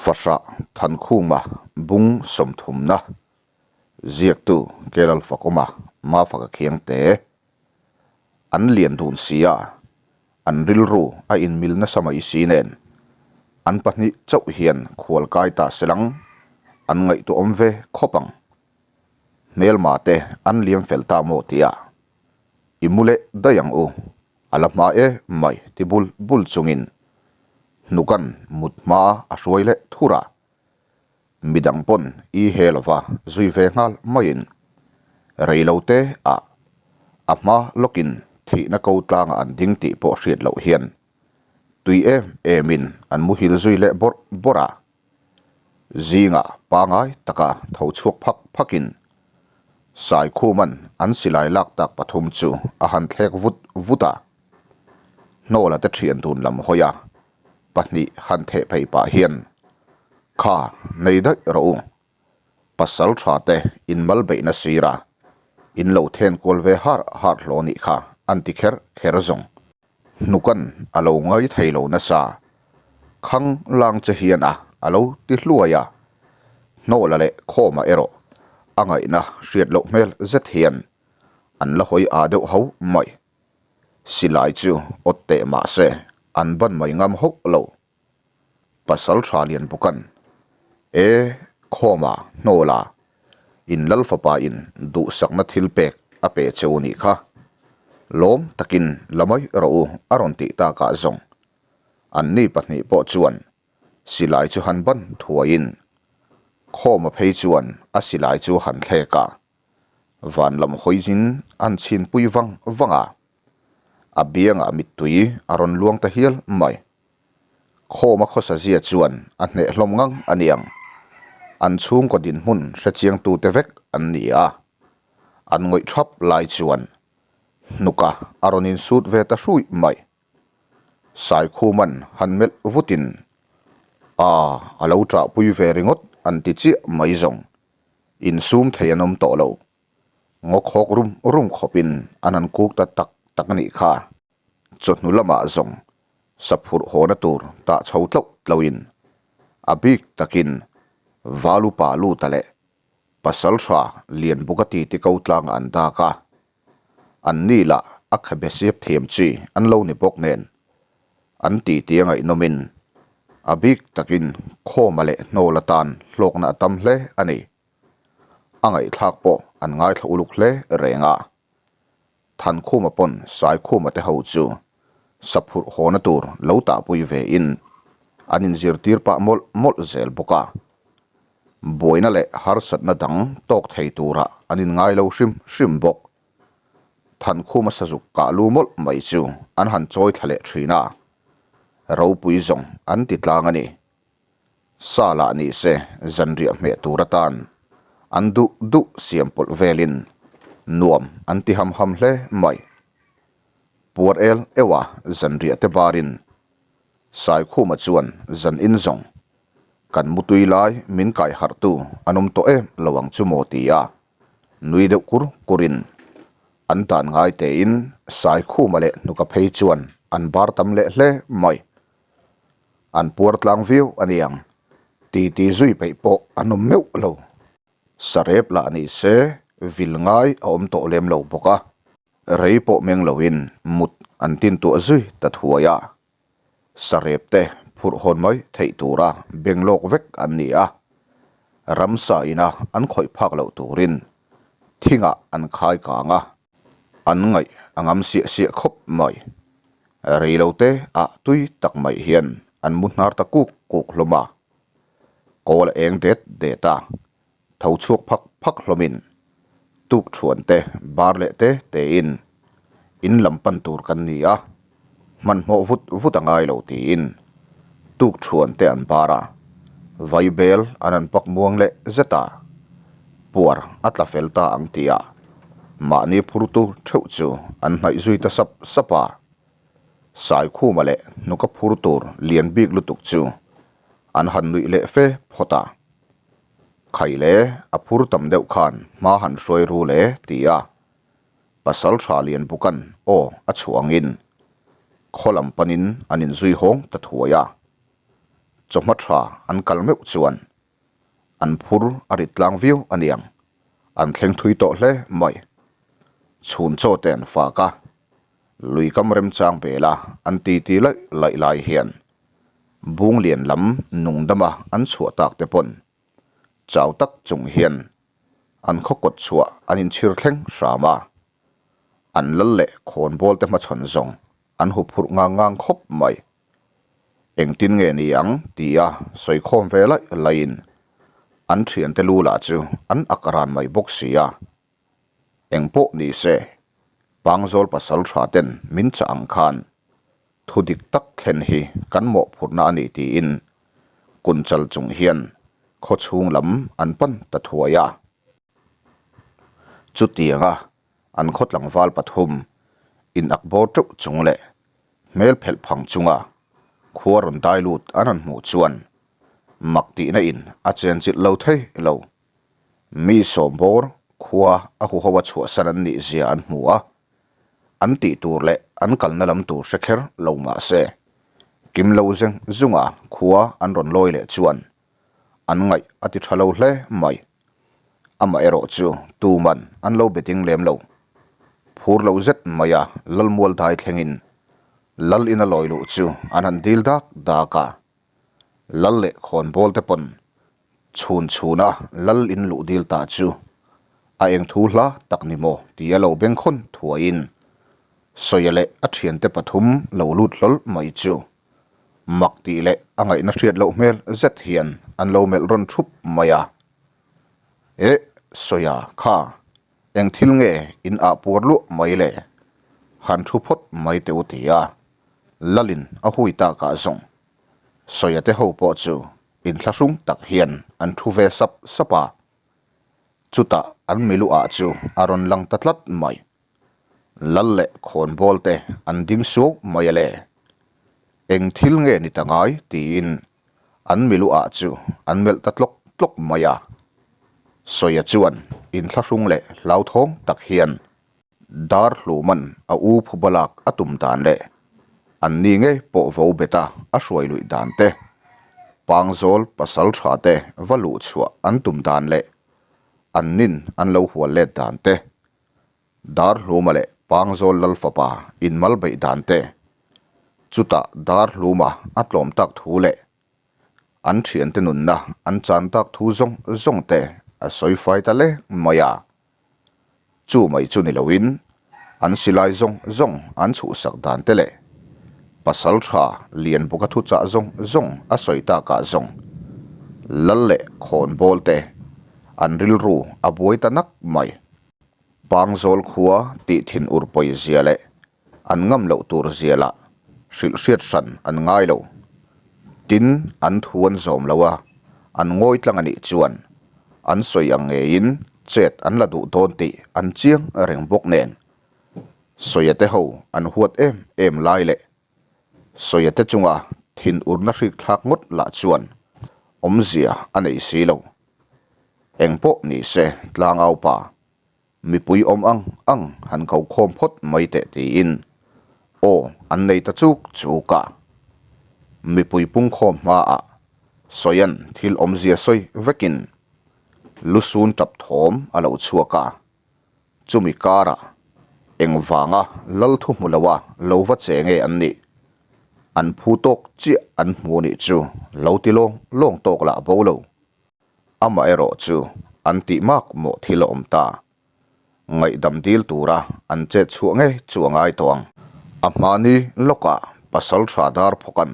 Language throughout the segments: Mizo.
Fahrah Thankhuma bung sawmthumna ziaktu Kelal Fakawma Mafaka Khiangte an lian dun si a, an rilru a inmil nasa mai si nen an pahnih chauh hian khual kai ta selang an ngaihtuahawm ve khawp ang. Hmelma te an liam fel ta maw tia i mu leh daih ang u, a la hma e mai ti bul bul chungin hnukan mut hma a hruai leh thur a, midang pawn i he lova zui ve nghal maiin reilo te ah a hma lawkin thihna ko tlangah an ding tih pawh hriat loh hian tui em emin an muhil zui leh bawrh bawrh a. Zingah pangai taka tho chhuak phak phakin Saikhuman an silai lak tak pathum chu a han thlek vut vut a. Hnawla te thian dun lam hawi a, pahnih han theh phei pah hian, Kha, nei daih rawh u. Pasal tha te in mal beihna sir a, in lo then kual ve har har hlawh nih kha an ti kher kher zawng. Hnukan a lo ngai thei lo nasa, khang lang che hian a a lo ti hluai a, hnawla leh khawma erawh a ngaihna hriat loh hmel zet hian an la hawi aa deuh ho mai. Silai chu awt teh mah se an ban mai ngam hauh lo. Pasal tha lian bawk an, E, khawma, hnawla, in lal fapa in duhsakna thil pek a pe che u nih kha. Lawm takin la mai rawh u a rawn tih takah zawng. Anni pahnih pawh chuan silai chu han ban thuaiin khawma phei chuan a silai chu han thlek a, van lam hawiin an chhinpui vang vang a, a biangah mittui a rawn luang ta hial mai. Khawma khawsa zia chuan a hneh hlawm ngang a niang. An chhungkaw dinhmun hrechiangtute vek an ni a. An ngawih thap lai chuan hnuka a rawn insut ve ta hruih mai. Saikhuman han melh vutin, A, a lo ṭahpui ve ringawt an ti chiah mai zawng. Insum thei an awm tawh lo. Ngaw khawk rum rum khawpin an han kuk ta tak tak a nih kha. Chawhnu lamah zawng saphurh hawna tur tah chho tloh tlohin a bik takin Valupa Luta leh Pasalṭha Lianbuka titi ko tlangah an dak a, an ni lah a khabe siap thiam chi an lo ni bawk nen an titi a ngaihnawmin a bik takin khawma leh hnawl atan hlawkna a tam hle a ni. A ngaihthlak pawh an ngaithla uluk hle reng a. Thankhuma pawn Saikhuma te ho chu saphurh hawna tur lo tahpui ve in an inzirtir pah mawlh mawlh zel bawk a. Buaina leh harsatna dang tawk thei tura an inngai lo hrim hrim bawk. Thankhuma sazuk kah lu mawlh mai chu an han chawi thla leh thin a, ropui zawng an ti tlang a ni. Sa lah ni se zanriah hmeh tur atan an duh duh siam pawlh velin nuam an ti ham ham hle mai. Puar el eua zanriah te barin Saikhuma chuan zan in zawng kan mutui lai min kai harhtu an awm tawh em lo ang chu maw ti a nui deuh kur kurin an dan ngai tein Saikhuma leh hnuka phei chuan an bar tam leh hle mai. An puar tlang viau a niang. Titi zui peih pawh an awm meuh lo. Sarep lah ni se vil ngai a awm tawh lem lo bawk a. Rei pawh meng loin mut an tin tuah zui ta thuai a. Sarep te phurh hawn mai theih tura beng lawk vek an ni a. Ramsa ina an khawih phak loh turin thingah an khai kang a. An ngaih a ngam siah siah khawp mai. Rei lo te ah tui tak mai hian an mu hnar ta kuk kuk hlawm a. Kawl a eng det det a, tho chhuak phak phak hlawmin tuk thuan te bar leh te tein in lam pan tur kan ni a, hmanhmawh vut vut a ngai lo tiin tuk thuan te an bar a, vaibel an han pak muang leh zet a, puar a tla fel ta ang tihah mahni phurtu theuh chu an hnaih zui ta sap sap a, Saikhuma leh hnuka phur tur lian bik lutuk chu an han nuih leh fe phawt a, Khai le a phur tam deuh khan hma han hruai ru le ti a. Pasal tha lian bukan aw a chhuah angin khaw lam panin an inzui hawng ta thuai a. Chawhma tha an kal meuh chuan an phur a rit tlang viau a niang, an thleng thui tawh hle mai. Chhun chaw te an fak a, lui kam remchang bela an titi laih laih lai hian bung lian lam nung dama an chhuah tak te pawn chau tak chung hian an khaw kawt chhuah an inchhir thleng hram a, an lal leh khawnbawl te hmachhawn zawng an huphurh ngang ngang khawp mai. Engtin nge ni ang tia sawi khawm ve laih laihin an thiante lu lah chu an ak ran mai bawk si a. Eng pawh ni se, Pangzawl pasal tha ten min chah ang khan thu dik tak thlen hi kan mawhphurhna a ni tiin Kunchal chung hian khaw chhung lam an pan ta thuai a. Chutianga an khaw tlangval pathum in-ak bawr teuh chung leh hmel phelh phang chunga khua rawn dai lut an han hmuh chuan mak tihna in a chenchilh lo thei lo. Mi sawmbawr khua a huho a chhuahsan an nih zia an hmu a, an tih tur leh an kalna lam tur hre kher lo mah se, kim lo zeng zunga khua an rawn lawi leh chuan an ngaih a ti tha lo hle mai. Amaherawh chu tuman an lo be ding lem lo. Phur lo zet maia Lalmual dai thlengin Lal ina lawi luh chu an han dil dak dak a. Lal leh khawnbawl te pawn chhun chhuna Lal in luh dil ta chu a eng thu hla tak ni maw tia lo bengkhawn thuaiin Sawia leh a thiante pathum lo lut hlawl mai chu Mak tih leh a ngaihna hriat loh hmel zet hian an lo melh rawn thup mai a. Eh, Sawia kha, eng thil nge in ah puar luah mai le? Han thu phawt mai teh u ti a, Lalin a hui takah zawng Sawia te ho pawh chu inthlahrung tak hian an thu ve sap sap a. Chutah an milu ah chu a rawn lang ta tlat mai. Lal leh khawnbawl te an ding suau mai a le. Eng thil nge ni ta ngai tiin an milu ah chu an melh ta tlawk tlawk mai a. Sawia chuan inthlahrung leh hlauthawng tak hian dar hluman a u phuba lak a tum dan leh an ni ngei pawh vo bet a a hruai luih dan te, Pangzawl pasal tha te va luh chhuah an tum dan leh an nin an lo hual let dan te, Darhluma leh Pangzawl Lal fapa inmal beih dan te, chutah Darhluma a tlawm tak thu leh an thiante nunna an chan tak thu zawng zawng te a sawi fai ta leng mai a. Chu mai chu ni loin an silai zawng zawng an chhuhsak dan te leh pasal tha lian bawka thuchah zawng zawng a sawi takah zawng Lal leh Khawnbawl te an rilru a buai ta nak mai. Pangzawl khua tih thin ur pawi zia leh an ngam loh tur zia lah hrilh hriat hran an ngai lo. Tin, an thu an zawm lo a, an ngawi tlang a nih chuan an sawi ang ngeiin chet an la duh dawn tih an chiang reng bawk nen. Sawia te ho an huat em em lai leh Sawia te chunga thin urna hrik thlak ngawt lah chuan awmzia a nei si lo. Eng pawh ni se tlangau pa, mipui awm ang ang han ko khawm phawt mai teh tiin aw an nei ta chuk chuk a. Mipui pungkhawm hmaah Sawian thil awmzia sawi vekin lusun tap thawm a lo chhuak a. Chumi karah engvanga lal thu hmu loa lo va che nge an nih? An phu tawk chiah an hmu nih chu lo ti lawng lawng tawk lah bo lo. Amaherawh chu an tih mak mawh thil a awm ta. Ngaihdam dil tura an chet chhuah ngei chu a ngai tawh ang. A hmani lawkah pasal tha dar phawkan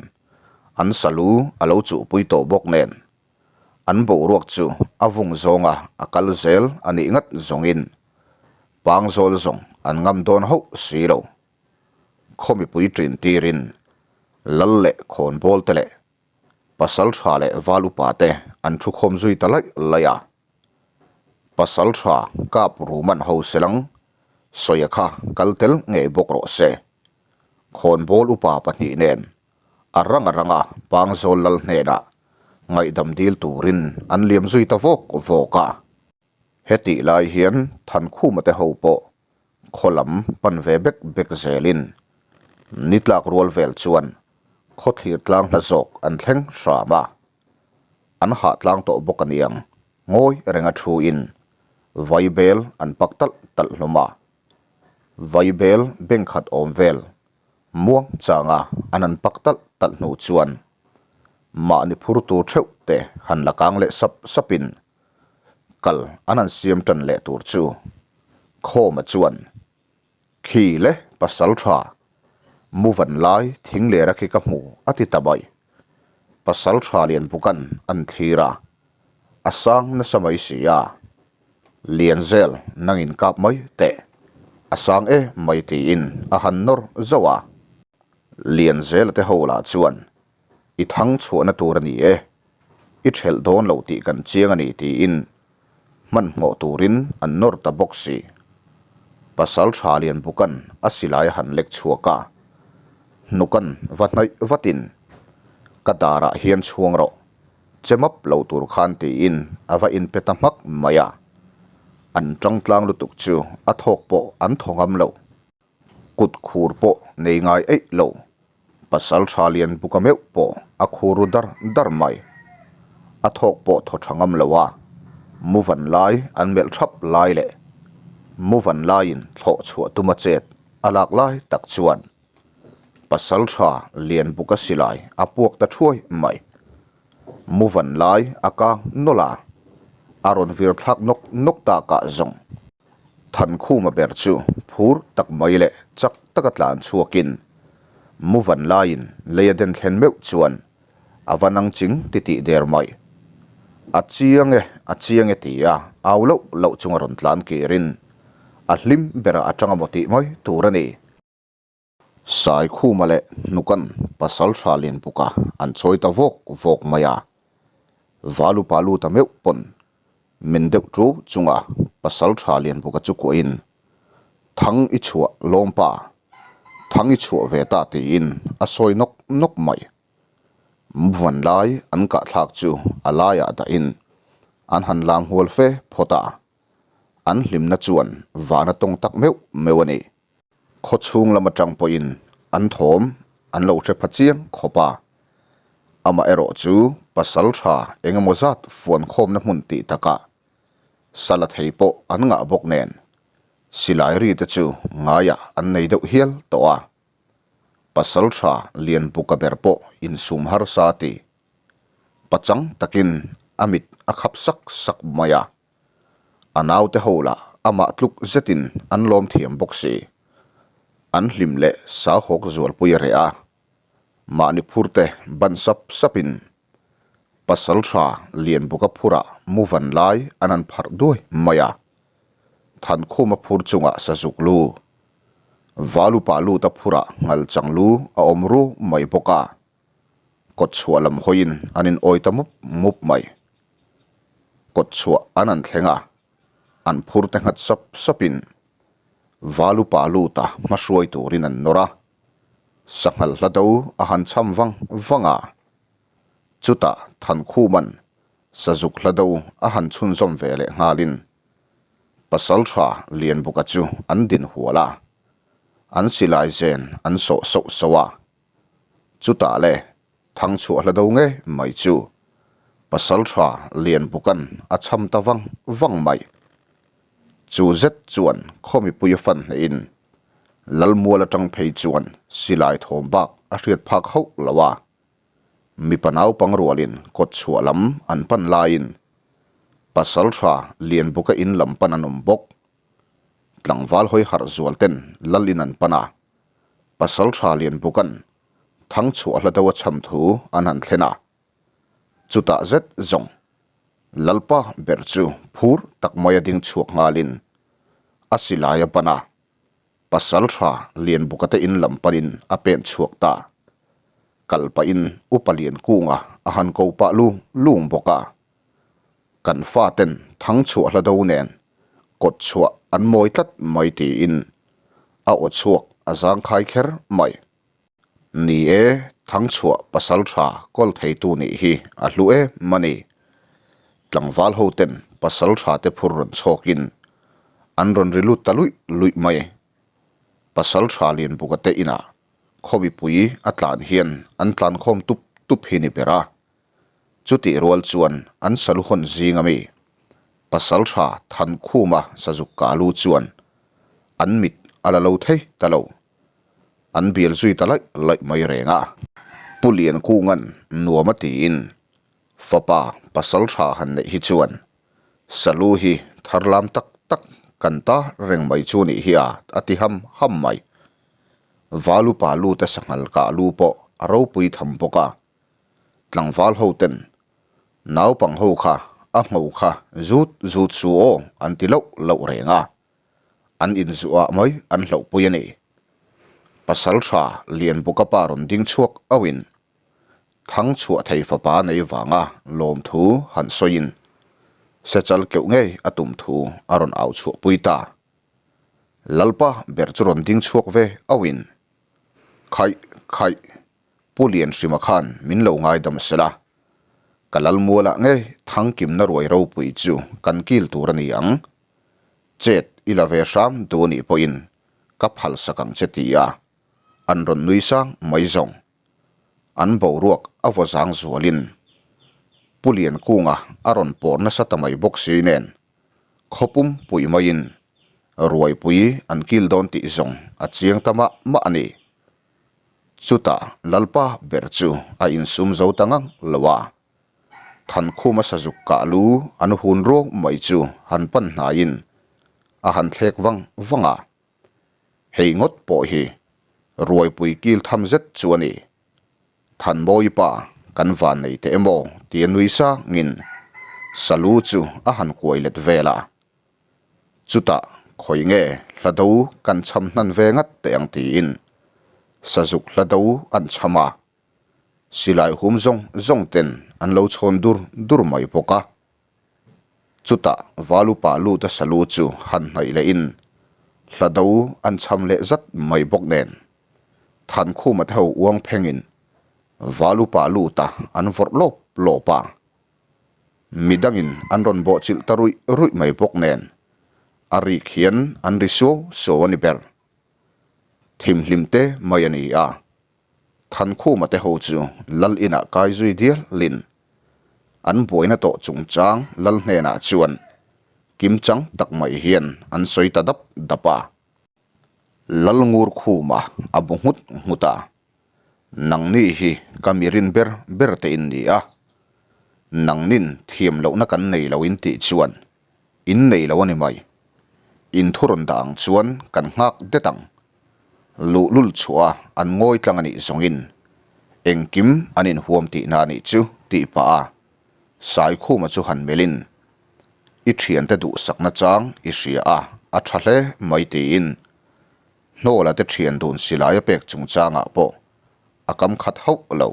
an salu a lo chuhpui tawh bawk nen an boruak chu a vung zawnga a kal zel a nih ngat zawngin Pangzawl zawng an ngam dawn hauh si lo. Khaw mipui ṭin tirin Lal leh Khawnbawl te leh Pasal tha leh val upa te an thu khawm zui ta laih laih a. Pasal tha kap ruman ho selang sawia kha kal tel ngei bawk rawh se. Khawnbawl upa pahnih nen a rang a ranga Pangzawl lal hnenah ngaihdam dil turin an liam zui ta vawk vawk a. Hetih lai hian Thankhuma te ho pawh khaw lam pan ve bek bek zelin ni tlak rual vel chuan. Khawthlir tlang hla zawk an thleng hram a, an hah tlang tawh bawk a niang, ngawi renga thuin vaibel an pak talh talh hlawm a. Vaibel beng khat awm vel muang changa an an pak talh talh hnu chuan mahni phur tur theuh te han la kang leh sap sapin kal an han siam tan leh tur chu Khawma chuan Khi le pasal tha, mu van lai thing lera khi ka hmu a ti ta mai. Pasal tha lian bukan an thlir a, a sang nasa mai si a. Lian zel nang in kap mai teh, a sang e mai tiin a han nawr zauh a. Lian zela te ho lah chuan i thang chhuahna tur a ni e, i thelh dawn lo tih kan chiang a ni tiin hmanhmawh turin an nawr ta bawk si. Pasal tha lian bukan a silai a han lek chhuak a, hnukan va hnaih vatin ka darah hian chhuang rawh, che map lo tur khan tiin a va inpe ta hmak mai a, an tangtlang lutuk chu a thawk pawh an thaw ngam lo. Kut khur pawh nei ngai eih lo. Pasal tha lian buka meuh pawh a khur ru dar dar mai. A thawk pawh thaw tha ngam lo a, mu van lai an melh thap lai leh mu van laiin thlawh chhuah tuma chet a lak lai tak chuan pasal tha lian buka silai a puak ta thuai mai. Mu van lai a kang nawlh a, a rawn vir thlak nawk nawk takah zawng. Thankhuma ber chu phur tak mai leh chak taka tlan chhuakin mu van laiin lei a den thlen meuh chuan a va nang ching ti tih der mai. A chiang e, a chiang e tia au loh loh chunga rawn tlan kirin a hlim berah a tang a maw tih mai tur a ni. Saikhuma leh Hnukan pasal tha Lianpuka an chawi ta vawk vawk mai a, Valupa lut a meuh pawn min deuh ṭu chunga pasal tha Lianpuka chu kuahin Thang i chhuah lawmpa, Thang i chhuah ve ta tiin a sawi nawk nawk mai. Muvan lai an kahthlak chu a laiah dahin an han lam hual fe phawt a, an hlimna chuan vana tawng tak meuh meuh a ni. Khaw chhung lam atang pawhin an thawm an lo hre pha chiang khawp a, amaherawh chu pasal tha eng emaw zat fuan khawmna hmun tih takah sala thei pawh an ngah bawk nen silai ri te chu ngaiah an nei deuh hial tawh a, pasal tha lian buka ber pawh insum harsa ti pachang takin a mit a khap sak sak mai a. A naute ho lah amah tluk zetin an lawm thiam bawk si. An hlim leh sahawk zualpui a reh a, mahni phurte ban sap sapin pasal tha Lianbuka phurah mu van lai an han pharh duai mai a. Thankhuma phur chungah sazuk lu, Valupa luta phurah ngal chang lu a awm ru mai bawk a. Kawtchhuah lam hawiin an in awi ta mup mup mai. Kawtchhuah an an thleng a, an phur te nghat sap sapin Valupa luta hmahruai turin an nawr a, sanghal hla do a han cham vang vang a. Chutah Thankhuman sazuk hla do a han chhunzawm ve leh nghalin Pasaltha Lianbuka chu an din hual a, an silai zen an sawh sauh sauh a. Chutah le, Thangchhuah hla do nge mai chu Pasaltha Lianbuka'n a cham ta vang vang mai. Chu zet chuan khaw mipui a fan hnehin Lalmual atang phei chuan silai thawm bak a hriat phak hauh lo a. Mipa naupang rualin kawtchhuah lam an pan laiin Pasaltha Lianbuka in lam pan an awm bawk. Tlangval hawi harh zual ten lal in an pan a. Pasal tha lian bukan Thangchhuah hla deuh a cham thu an han thlen a, chutah zet zawng Lalpa ber chu phur tak maia ding chhuak nghalin a silai a ban a, Pasal tha lian buka te in lam panin a pen chhuak ta. Kal pahin Upa Lian Kunga a han ko pah lung lung bawk a. Kan faten Thangchhuah hla do nen kawt chhuah an mawi tlat mai tiin a aw chhuak a zangkhai kher mai. Ni e, Thangchhuah pasal tha kawl theitu nih hi a hlu em a ni. Tlangval ho ten pasal tha te phur rawn chhawkin an rawn ri lut ta luih luih mai. Pasal tha Lianbuka te inah. Khaw mipui a tlan hian an tlan khawm tup tup hi ni ber a. Chutih rual chuan an salu hawn zing ami Pasaltha Thankhuma sazuk kah lu chuan an mit a la lo thei ta lo. An bial zui ta laih laih mai reng a. Pu Liankunga'n nuam a tiin fapa Pasaltha han neih hi chuan Salu hi tharlam tak tak kan ta reng mai chu nih hi a, a ti ham ham mai. Valupa lute sanghal kah lu pawh a ropui tham bawk a. Tlangval ho ten naupang ho kha a ngho kha zut zut su aw an ti loh loh reng a. An inzuah mai an hlauhpui a ni. Pasaltha Lianbuka pa rawn ding chhuak auhin Thang chhuah thei fapa nei vanga lawmthu han sawiin sechal keuh ngei a tum thu a rawn au chhuahpui ta. Lalpa ber chu rawn ding chhuak ve auhin, Khaih, khaih, Pu Lianhrima khan min lo ngaidam sela, ka Lalmualah ngei Thangkimna ruai ropui chu kan kil tur a ni ang. Chet i la ve hram duh a nih pawhin ka phalsak ang che ti a, an rawn nui sang mai zawng. An boruak a vaw zang zualin Pu Liankunga a rawn pawr nasa ta mai bawk si nen khawpum pui maiin ruaipui an kil dawn tih zawng a chiang ta mah mah a ni. Chutah Lalpa ber chu a insum zo ta ngang lo a, Thankhuma sazuk kah lu an hun ruau mai chu han pan hnaiin a han thlek vang vang a. Hei ngawt pawh hi ruaipui kil tham zet chu a ni. Thanmawi pa kan van nei teh emaw tia nui sangin Salu chu a han kuai let vel a. Chutah khawi nge hla do kan cham hnan ve ngat teh ang tiin Sazuk hla do an cham a. Silai hum zawng zawng ten an lo chhawn dur dur mai bawk a. Chutah Valupa luta salu chu han hnaih lehin hla do an cham leh zat mai bawk nen Thankhuma te ho uang phengin Valupa luta an vawrh lawp lawp a. Midangin an rawn bawhchilh ta ruih ruih mai bawk nen a rik hian an ri suau suau a ni ber. Thimhlim te mai a ni a. Thankhuma te ho chu lal inah kai zui dial lin an buaina tawh chungchang lal hnenah chuan kimchang tak mai hian an sawi ta dap dap a. Lal ngur khuma a bu nghut nghut a, Nangni hi ka mi rin ber ber te in ni a, nangnin thiam lohna kan nei lo in tih chuan in nei lo a ni mai. In thu rawn dah ang chuan kan nghak det ang. Luhlul chhuah a an ngawi tlang a nih zawngin engkim an inhuam tihna a nih chu tih pah a Saikhuma chu han melhin I thiante duhsakna chang i hria a, a tha hle mai tiin Hnawla te thian dun silai a pek chungchangah pawh a kam khat hauh lo.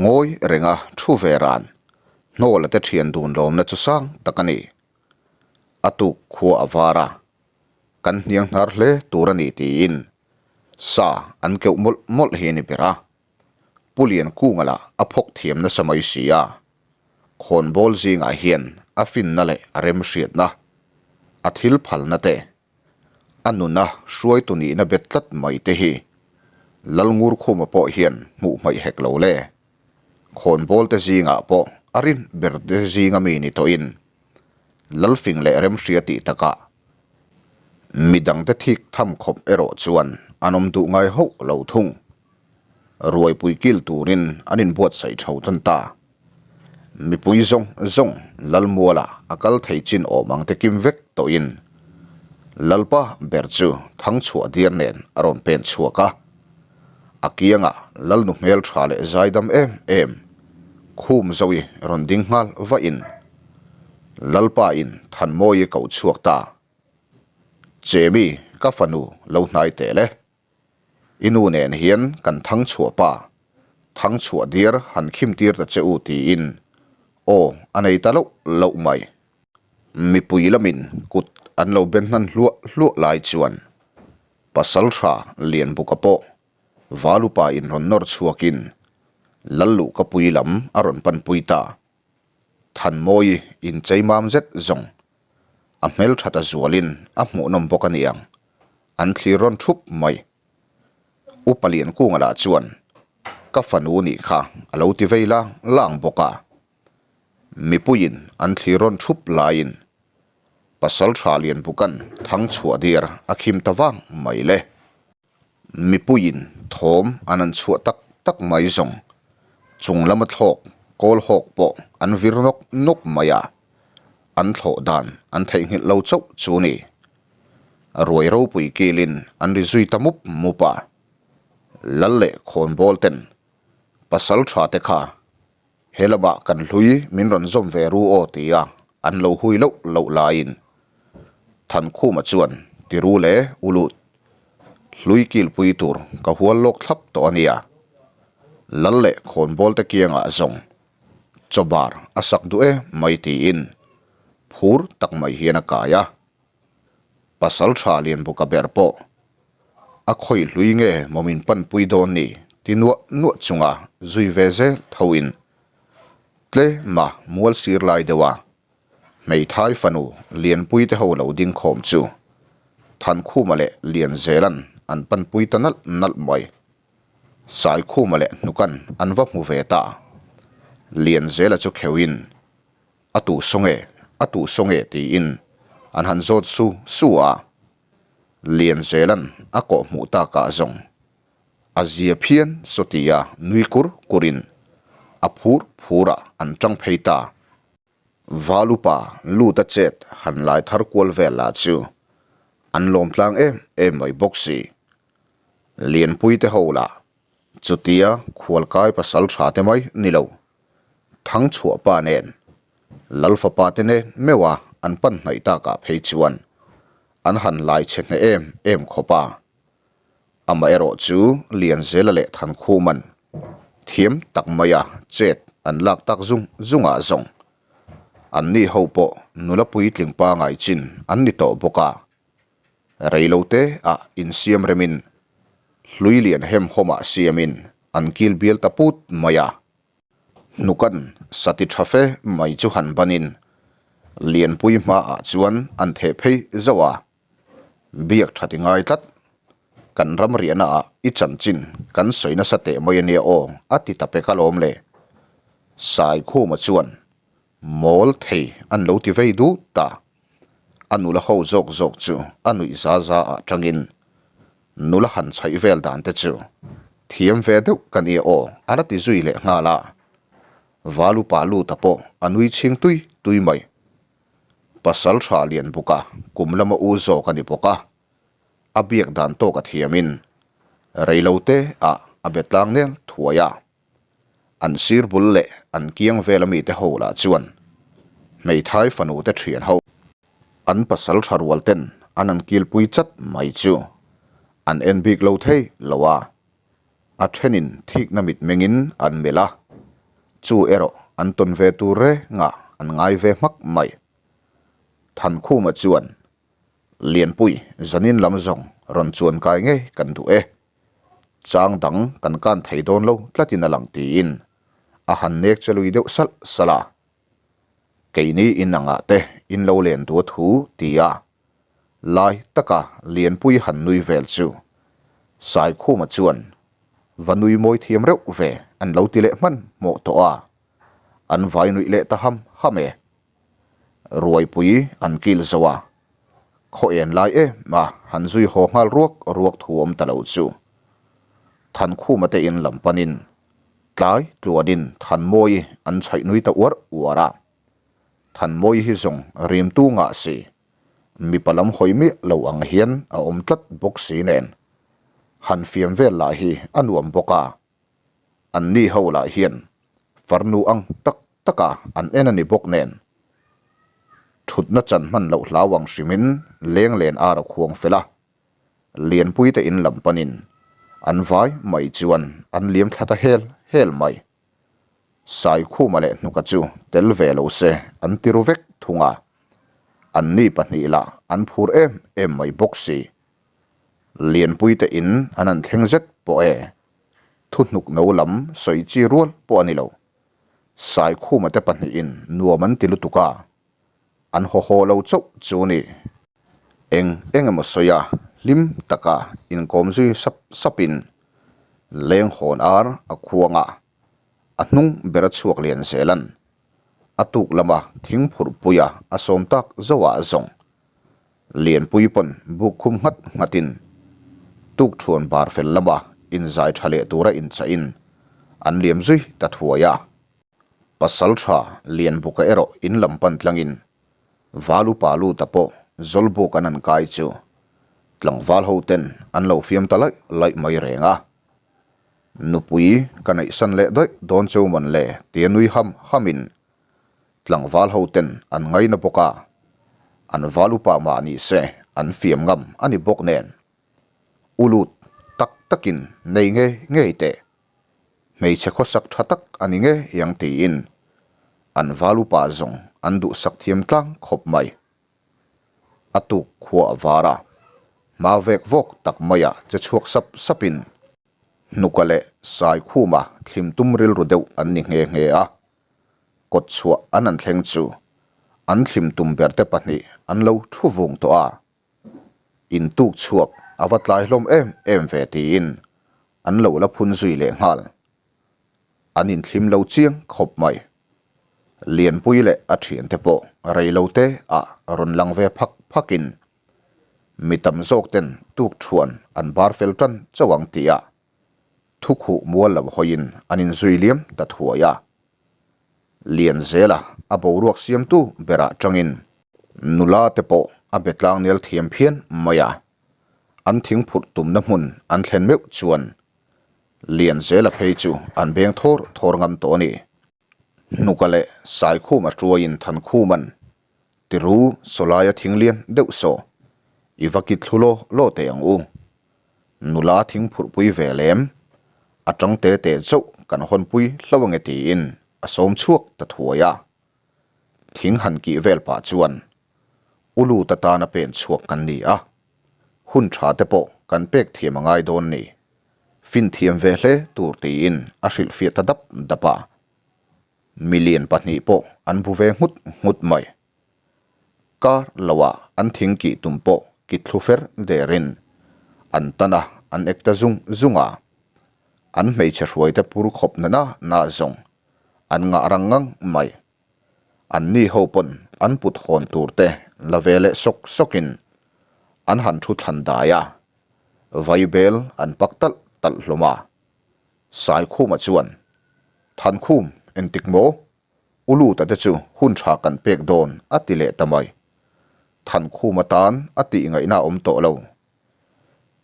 Ngawi renga thu ve ran Hnawla te thian dun lawmna chu sang tak a ni. A tuk khua a var a, kan hniang hnar hle tur a ni tiin sa an keuh mawlh mawlh hi a ni ber a. Pu Liankunga lah a phawk thiam nasa mai si a, khawnbawl zingah hian a finna leh a remhriatna, a thil phalna te, a nuna hruaitu nihna bet tlat mai te hi Lalngurkhuma pawh hian hmuh hmaih hek lo le. Khawnbawl te zingah pawh a rin ber te zinga mi ni tawhin Lalfing leh Remhria tih takah midangte thik tham khawp erawh chuan an awm duh ngai hauh lo thung. Ruaipui kil turin an inbuatsaih tho tan ta. Mipui zawng zawng Lalmuala a kal thei chin awm ang te kim vek tawhin Lalpa ber chu Thangchhuah diar nen a rawn pen chhuak a. A kiangah Lalnu hmel tha leh zaidam em em Khum Zoe rawn ding nghal vahin Lalpa in Thanmawii koh chhuak ta. Chemi ka fanu lo hnai teh le. I nu nen hian kan thang chhuah pa, thang chhuah diar han khim tir ta che u tiin aw a nei ta loh loh mai. Mipui lamin kut an lo ben hnan hluah hluah lai chuan pasal tha Lianbuka pawh Valupa in rawn nawr chhuakin Lalluhkapui lam a rawn panpui ta. Thanmawi inchei mam zet zawng a hmelthat a zualin a hmuhnawm bawk a niang, an thlir rawn thup mai. Upa Liankunga lah chuan, Ka fanu nih kha a lo ti vei lang lang bawk a. Mipuiin an thlir rawn thup laiin Pasal tha Lianbuka'n thangchhuah dir a khim ta vang mai le. Mipuiin thawm an an chhuah tak tak mai zawng chung lama thlawk kawl hawk pawh an vir nawk nawk mai a, an thlawh dan an theihnghilh lo chauh chu ni. Ruai ropui kilin an ri zui ta mup mup a, Lal leh khawnbawl ten pasal tha te kha He lamah kan hlui min rawn zawm ve ru aw tia an lo hui loh loh laiin Thankhuma chuan ti ru le u lut. Hlui kilpui tur ka hual lawk thlap tawh a nia. Lal leh khawnbawl te kiangah zawng chawbar a sak duh e mai tiin phur tak mai hian a kai a. Pasal tha Lianbuka ber pawh a khawih hlui nge maw min panpui dawn ni ti nuah nuah chunga zui ve zel tho in tlema mual sir lai deuh a hmeithai fanu Lianpui te ho lo ding khawm chu Thankhuma leh Lianzela'n an panpui ta nalh nalh mai. Saikhuma leh Hnuka'n an va hmu ve ta. Lianzela chu kheuhin A tuh saw nge? A tuh saw nge? tiin an han zawt su su a. Lianzela'n a kawh hmuh takah zawng a zia phian saw tia nui kur kurin a phur phurah an tang phei ta. Valupa lut a chet han lai thar kual vel lah chu an lawm tlang em em mai bawk si. Lianpui te ho lah chutia khualkai pasal tha te mai ni lo. Thangchhuah pa nen Lal fapa te nen meuh a an pan hnaih takah phei chuan an han lai chhe hneh em em khawp a. Amaherawh chu Lianzela leh Thankhuman thiam tak maia chet an lak tak zung zungah zawng anni ho pawh nula puitling pangai chin an ni tawh bawk a. Reilote ah insiam remin hlui lian hem hawmah siamin an kil bial ta put mai a. Hnukan sati tha fe mai chu han banin Lianpui hmaah chuan an theh phei zauh a, Biak tha ti ngai tlat, kan ram riahna ah i chanchin kan sawi nasa teh mai ania aw a ti ta pek alawm le. Saikhuma chuan mawl thei an lo ti vei dut ta. A nula ho zawk zawk chu a nuih za za ah tangin nula han chhaih vel dan te chu thiam ve deuh ka nia aw a la ti zui leh nghal a. Valupa luta pawh a nui chhing tui tui mai. Pasal tha lian bawk a, kum lama u zawk a ni bawk a, a biak dan tawk a thiamin reilote ah a be tlang nel thuai a. An sir bul leh an kiang vel ami te ho lah chuan hmeithai fanu te thian ho an pasal tha rual ten an an kilpui chat mai chu an en bik lo thei lo a, a thenin thikna mitmengin an melh a, chu erawh an tawn ve tur rengah an ngai ve hmak mai. Thankhuma chuan Lianpui zanin lam zawng rawn chuan kai ngei kan duh e. Chang dang kan kan thei dawn lo tlatin a lang tiin a han nek che lui deuh salh salh a. Keini in angah te in lo len duh a thu ti a, lai taka Lianpui han nui vel chu Saikhuma chuan va nui mawi thiam reuh ve an lo ti leh hman hmawh tawh a, an vai nuih leh ta ham ham e. Ruaipui an kil zo a, khaw en lai em a han zui haw nghal ruak ruak thu awm ta lo chu. Thankhuma te in lam panin tlai tluanin Thanmawi an chhaih nui ta uar uar a. Thanmawi hi zawng rimtu ngah si, mipa lam hawi miah lo ang hian a awm tlat bawk si nen. Han fiam vel lah hi a nuam bawk a. Anni ho lah hian farnu ang tak taka an en a ni bawk nen, thutna chan hman loh hlau ang hrimin leng len ar a khuang fel a, Lianpui te in lam panin an vai mai chuan an liam thla ta hel hel mai. Saikhuma leh Hnuka chu tel ve lo se an ti ru vek thung a, anni pahnih lah an phur em em mai bawk si. Lianpui te in an han thleng zet pawh e, thuhnuk no lam sawi chi rual pawh a ni lo. Saikhuma te pahnihin nuam an ti lutuk a, an haw haw lo chauh chu ni. Eng eng emaw sawi a, hlim taka inkawm zui sap sapin. Leng hawn ar a khuang a, a hnung ber a chhuak lian zel an. A tuk lama thing phurh puia a sawm tak zoah zawng. Lianpui pawn buk khum nghat nghatin tuk thuan bar fel lama inzai tha leh tura inchahin an liam zui ta thuai a. Pasal tha Lianbuka erawh in lam pan tlangin Valu pa luta pawh Zawlbuk an an kai chu tlangval ho ten an lo fiam ta laih laih mai reng a. Nupui ka neihsan leh daih dawn cheu mawn le tia nui ham hamin Tlangval ho ten an ngaina bawk a, an val upa mah ni se an fiam ngam a ni bawk nen. Ulut tak takin nei ngei ngei teh. Hmeichhe khawsak tha tak a ni ngei ang tiin an val upa zawng an duhsak thiam tlang khawp mai. A tuk khua a var a, hma vek vawk tak maiah che chhuak sap sapin Hnuka leh Saikhuma thlim tum rilru deuh an ni nghe nghe a. Kawt chhuah an an thleng chu an thlim tum ber te pahnih an lo thu vung tawh a. In tuk chhuak a va tlai hlawm em em ve tiin an lo la phun zui leh nghal. An inthlim lo chiang khawp mai. Lianpui leh a thiante pawh rei lo te ah rawn lang ve phak phakin mi tam zawk ten tuk thuan an bar fel tan chauh ang tih ah Thukhuh mual lo hawiin an inzui liam ta thuai a. Lianzela a boruak siamtu berah tangin nula te pawh a be tlangnel thiam phian mai a. An thingphurh tumna hmun an thlen meuh chuan Lianzela phei chu an beng thawr thawr ngam tawh a ni. Hnuka leh Saikhuma hruaiin Thankhuman Tiru sawlaia thing lian deuh saw i va kit thlu law law teh ang u. Nula thing phurhpui ve lem, a tang te te chauh kan hawnpui hlo ange tiin a sawm chhuak ta thuai a. Thing han kih vel pah chuan u lut atana pen chhuak kan ni a, hun tha te pawh kan pek thiam a ngai dawn ni, fin thiam ve hle tur tiin a hrilhfiah ta dap dap a. Million pahnih pawh an bu ve nghut nghut mai. Kar loah an thing kih tum pawh kit thlu fer derin an tan a, an ek ta zung zung a. An hmeichhe hruaite pur khawp na na na zawng an ngah rang ngang mai. An ni ho pawn an put hawn tur te la ve leh sawk sawkin an han thu thlan dai a, vaibel an pak talh talh hlawm a. Saikhuma chuan, Thankhum, engtik maw? U Luta te chu hun tha kan pek dawn a ti leh ta mai. Thankhum atan a tih ngaihna a awm tawh lo.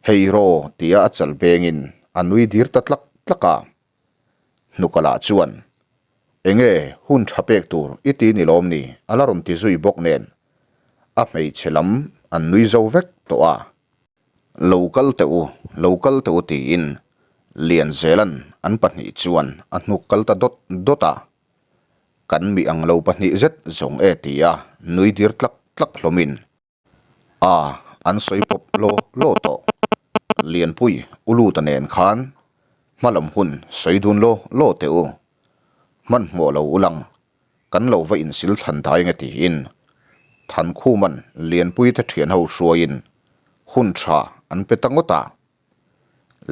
Hei raw tia a chal bengin a nui dir ta tlak tlak a. Hnukalah chuan, Enge hun tha pek tur i ti ni lawm ni a la rawn ti zui bawk nen a hmeichhe lam an nui zo vek tawh a. Lo kal teh u, lo kal teh u tiin Lianzela'n an pahnih chuan a hnuk kal ta dawt dawt a. Kan mi ang lo pahnih zet zawng e tia nui dir tlak tlak hlawmin a an sawi pawp law law tawh. Lianpui u Luta nen khan hmalam hun sawi dun law law teh u. Hmanhmawh lo u lang Kan lo va insil thlan dai nge tiin Thankhuman Lianpuite thianho hruaiin hun tha an pe ta ngawt a.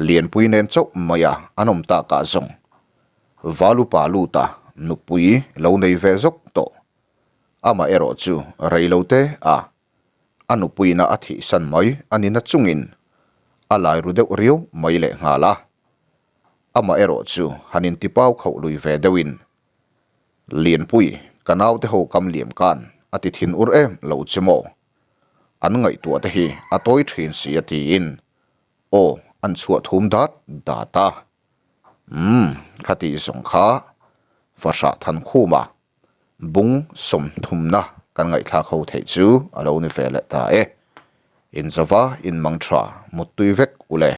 Lianpui nen chauh maia an awm takah zawng Valupa luta nupui lo nei ve zawk tawh. Amah erawh chu rei lo te a a nupuina a thihsan mai a ni na chungin a lai ru deuh riau mai lehnghal a. Amah erawh chu han intipau khauh lui ve deuhin Lianpui, ka naute ho kam liam kan a ti thin ur em lo che maw? An ngaihtuah te hi a tawi thin si a tiin aw an chhuah thum dat dat a. Umm, kha tih zawng kha fahrah Thankhuma bung sawmthumna kan ngaihthlak ho theih chu a lo ni ve leh ta e. Inzova inmang tha muttui vek ule.